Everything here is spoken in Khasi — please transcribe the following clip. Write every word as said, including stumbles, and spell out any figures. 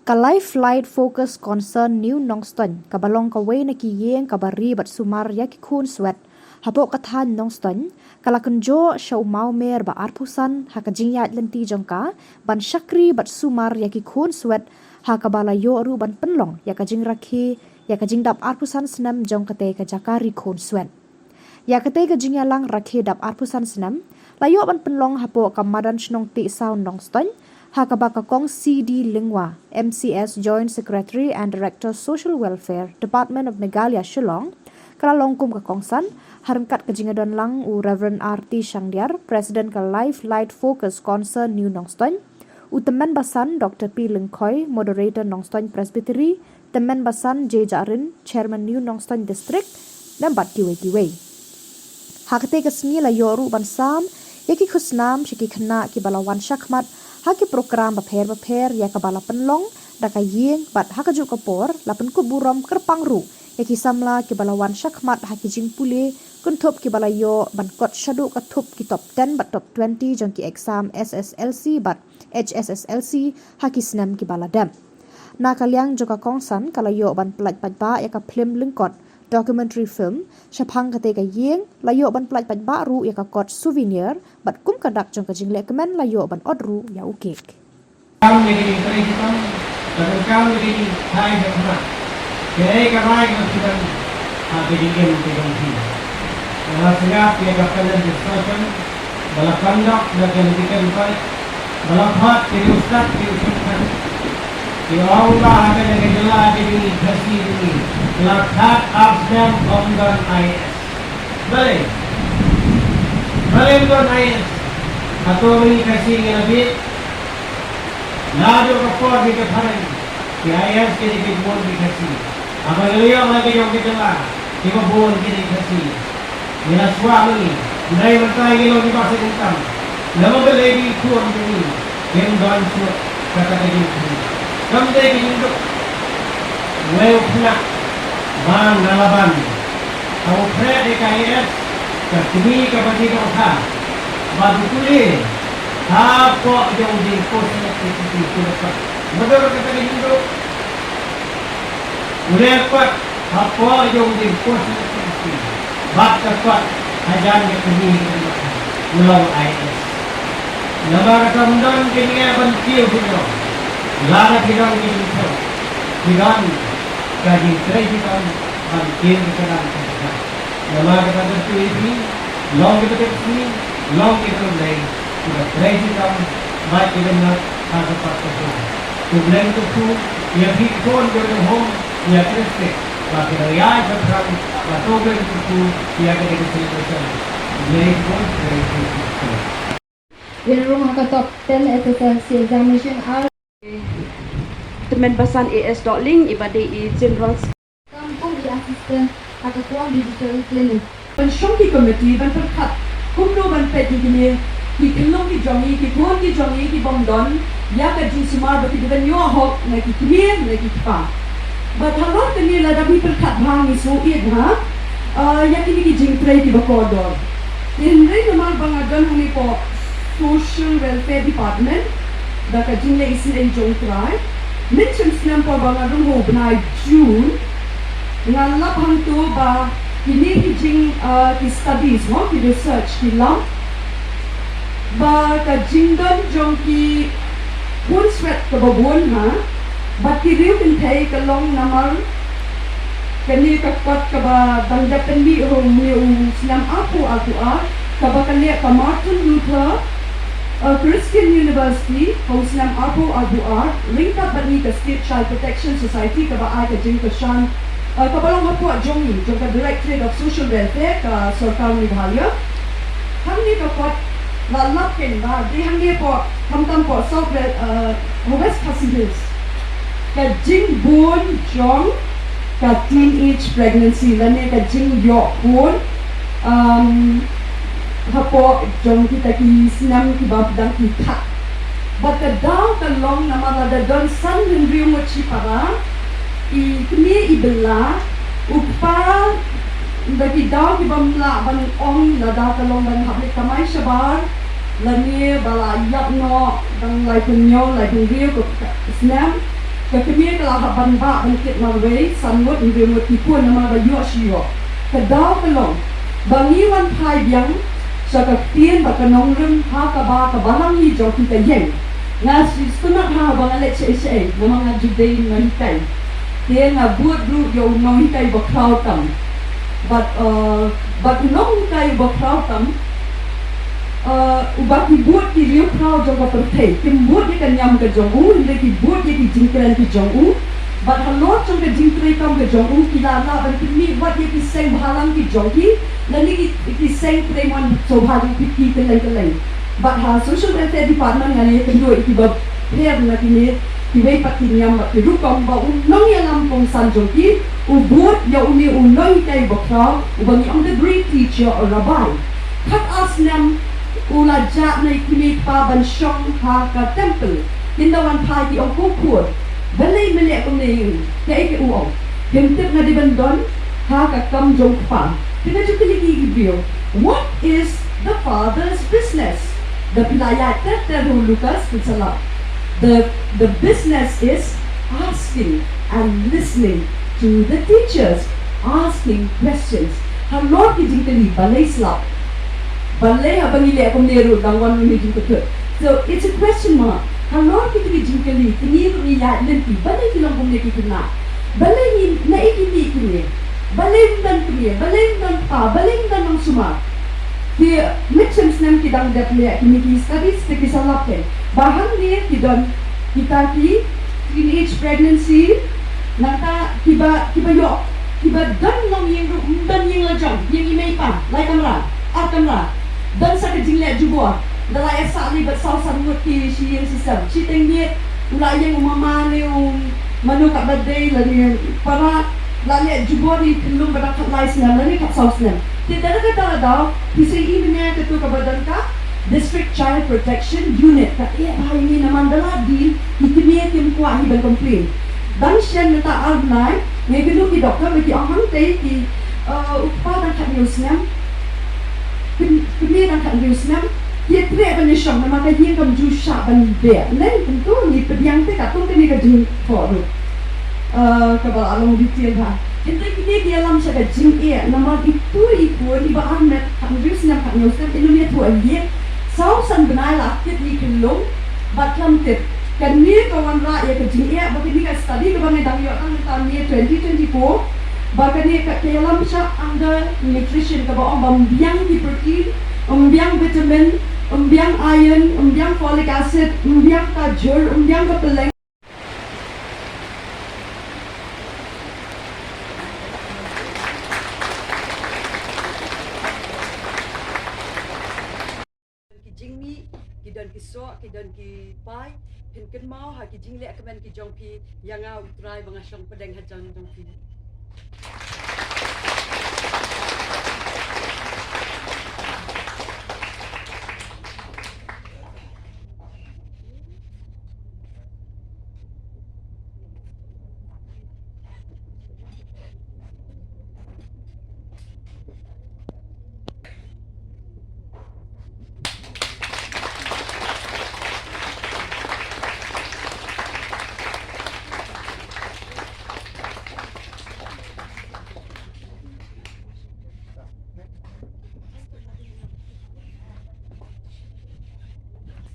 Ka Life Light Focus Concern New Nongstoiñ, kaba long kawei na ki ïing kaba ri bad sumar ïa ki khun swet hapoh ka thaiñ Nongstoiñ, ka la kynjoh sha u mawmer ba arphew san ha ka jingïaid lynti jong ka ban shakri bad sumar ïa ki khun swet, ha kaba la ïoh ruh ban pynlong ïa ka jingrakhe ïa ka jingdap arphew san snem jong katei ka jaka ri khun swet. Ïa katei ka jingïalang rakhe dap arphew san snem la ïoh ban pynlong hapoh ka madan shnong Tiehsaw Nongstoiñ, ha kaba ka Kong C D Lyngwa, M C S, Joint Secretary and Director, Social Welfare, Department of Meghalaya, Shillong, ka la long kum ka kongsan, ha ryngkat ka jingïadon lang u Reverend R T Shangdiar, President ka Life Light Focus Concern New Nongstoiñ, u Tymmen Basan Doctor P Lyngkhoi, Moderator Nongstoiñ Presbytery, Tymmen Basan J Jahrin, Chairman New Nongstoiñ District, lem bad kiwei kiwei. Ha katei ka sngi la ïoh ruh ban sam ïa ki khusnam sha ki khynnah kiba la wan shakhmat ha ki program bapher bapher, ïa kaba la pynlong da ka ïing, bad ha kajuh ka por la pynkup burom kyrpang ruh ïa ki samla kiba la wan shakhmat ha ki jingpule kynthup kiba la ïoh ban kot shaduh ka thup ki top ten bad top twenty jong ki exam S S L C bad H S S L C ha ki snem kiba la dep. Na ka liang jong ka kongsan, ka la ïoh ban pyllait paidbah ïa ka phlim lyngkot, documentary film, shaphang katei ka ïing, la ïoh ban pyllait paidbah ruh ïa ka kot souvenir, bad kum ka dak jong ka jingleh kmen la ïoh ban ot ruh ïa u cake. Kam ïa ki jingtrei ki kam, ka donkam ïa ki jingthait jingkhmat. Kaei ka rai ka donkam ha ka jingim ka jong phi. Nga la sngap ïa ka panel discussion ba la conduct da ka Legislative Body ba la phah ki riewstad ki riewshynrang. Ki ong ba ha kane ka jylla ka jong ngi Khasi jong ngi la khad ar snem ym don I A S. Balei? Balei ym don I A S? Hato ngi Khasi ngi la bieit? Naduh ka por ngi ka phareng, ki I A S ki dei ki bun ki Khasi. Haba ngi la ïoh la ki jong ki jylla kiba bun ki dei Khasi, ngi la shuwa ma ngi. Hynrei mynta ngi long kiba sah jingkam. Namar balei ki khun jong ngi kim don shuh kata ka jingkhuslai? Kam dei ka jingduk. Wei u khynnah ba na Laban haba u phred ïa ka I A S, ka kmie kaba dei dohkha bad u pule hapoh jong u jingpost, ka kmie ka dei dohkha. Mutdur kata ka jingduk. U leh kot hapoh jong u jingpost, bad ka kot hajan ka kmie ka dei dohkha, u long I A S. Namar kata ym don kane ban kiew ki jong. Lada ki don ki jingkiew, ki don ka jingtrei ki don ban kiew ki jong. Namar kata ka dei ïa phi, long kiba tip sngi, long kiba tip lei, kiba trei ki jong bad kiba nang ha ka path ka jong. To blame to who? Ïa phi khun jong ka home, ïa ka district, ba ki dang ïaid shaphrang, ba to blame to who ïa ka dei ka celebration. Blame to who? Blame to who? Ïa rung ha ka top ten S S L C examination ar. Tymmen Basan A S Dohling, iba dei i General Kam kum i assistant ha ka Kong Digital Clinic. Ban shong ki committee ban pyrkhat kumno ban peit ïa kine ki khyllung ki jong ngi, ki khun ki jong ngi ki bym don ïa ka jingsumar ba ki dei ban ïoh hok na ki kmie na ki kpa. Bad halor kane lada phi pyrkhat bha ngi sngewthuh ha, ah, ïa kine ki jingtrei kiba kordor. Hynrei namar ba nga don hangne hapoh Social Welfare Department da ka jingleh isynei jong U Trai. Mynshem snem por ba nga rung ha u bnai June, nga lap hangto ba kine ki jing, ah, ki studies, mo, ki research, ki lap ba ka jingdon jong ki khun swet kaba bun ha, bad ki riew kynthei ka long namar kane ka kot kaba dang dep pynmih ha une u snem arphew arphew ar, kaba ka leh ka Martin Luther, uh, Christian University, ha u snem arphew arphew ar, ryngkat bad ngi ka State Child Protection Society kaba ai ka jingkyrshan, uh, kaba long hapoh jong ngi, jong ka Directorate of Social Welfare ka Sorkar Meghalaya. Hangne ka kot la lap kein ba dei hangne hapoh, khamtam hapoh South West, uh, West Khasi Hills, ka jingbun jong ka teenage pregnancy lane ka jingïoh khun, um, hapoh jong kita ki snem kiba dang ki khat. Bad ka daw ka long namar lada don san hynriew ngut shipara, i kmie i bylla, u kpa da ki daw ki bym lah ban ong lada ka long ban hap leit kamai shabar lane ba la ïap noh dang laiphew hynñiew laiphew hynriew ka snem. Ka kmie ka la hap ban bah ban kit marwei, san ngut, hynriew ngut ki khun namar ba ïoh shi ïoh. Ka daw ka long ba ngi wan phai biang sha ka ktien bad ka nongrim ha kaba ka balang hi jong ki ka ïeng. Nga sngewtynnat ha ba nga leh shaei shaei namar nga ju dei nonghikai. Te nga bud ruh ïa u nonghikai ba khraw tam. Bad, uh, bad u nonghikai ba khraw tam, uh, uba ki bud ki riewkhraw jong ka pyrthei, kim bud ïa ka niam ka jong u, hynrei ki bud ïa ki jingkren ki jong u. Bad halor jong ka jingtrei kam ka jong u, ki la lah ban pynmih wat ïa ki seng bhalang ki jong ki, lane ki, ki seng trei mon sngewbha jong ki kylleng kylleng. Bad ha Social Welfare Department ngan ïakynduh ïa kiba pher na kine kiwei pat ki niam bad ki rukom ba u nongïalam kongsan jong ki u bud ïa une u nonghikai ba khraw uba ngi ong the great teacher or rabbi. Khatar snem u la jah na i kmie i kpa ban shong ha ka temple. Kin da wan phai ki ong, ko khun, balei me leh kumne ïa ngi? Kaei kaba u ong? Phim tip, nga dei ban don ha ka kam jong kpa. Te nga ju kylli ki briew, what is the father's business? Da phi la ïaid ter ter ha u Lukas, phin sa lap. The, the business is asking and listening to the teachers, asking questions. Halor ki jingkylli, balei slap? Balei haba ngi leh kumne ruh dang wan une jingkylli? So it's a question mark. Halor kito ki jingkylli, kine ruh ngi ïaid lynti, balei ki long kumne ki khynnah? Balei ngi, naei ki mih kine? Balei ym don kmie? Balei ym don kpa? Balei ym don nongsumar? Ki, mynshem snem ki dang dep leh kine ki studies te ki sa lap kein ba hangne ki don kita ki teenage pregnancy, nangta kiba, kiba ïoh, kiba don longïing ruh, ym don ïing la jong, ïing i mei i pa, lai kamra, ar kamra. Don sa ka jingleh jubor. Da la ïasah lei bad saw san ngut ki shi ïing shi sem. Shiteng miet u la ïeng u mama ne u mano kaba dei lane para, la leh jubor ïa i khyllung ba dang khatlai snem lane khatsaw snem. Te da kata ka daw phi sa ïohi mynne kato kaba don ka District Child Protection Unit, ka eh bha ïa ngi namar da la dien ki kmie kim kwah hi ban complain. Dang shen mynta ar bnai, nga ïakynduh ki doktor ba ki ong hangtei ki, uh, u kpa dang khathynñiew snem, kmie dang khathynñiew snem, ki treh ban ïashong namar ka ïing kam ju shah ban beh. Lei kumto, ngi pdiang te katto katne ka jingthoh ruh, uh, kaba la long detail bha. Hynrei kine ki ïalam sha ka jingeh namar itu i khun iba armet khathynñiew snem, khathynñiew snem, i nym ïathuh ïa ngi. Saw san bnai la kit ïa i khyllung bad khlem tip. Kane ka wanrah ïa ka jingeh ba kane ka study kaba ngi dang ïoh tang mynta May twenty twenty-four, ba kane ka, ka ïalam sha undernutrition, kaba ong ba ym biang ki protein, ym biang vitamin, ym biang iron, ym biang folic acid, ym biang ka jhur, ym biang ka pylleng. Ki jingmih, ki don ki soh, ki don ki pai, phin kynmaw ha ki jingleh kmen ki jong phi ïa nga U Trai ba nga shong pdeng hajan jong phi.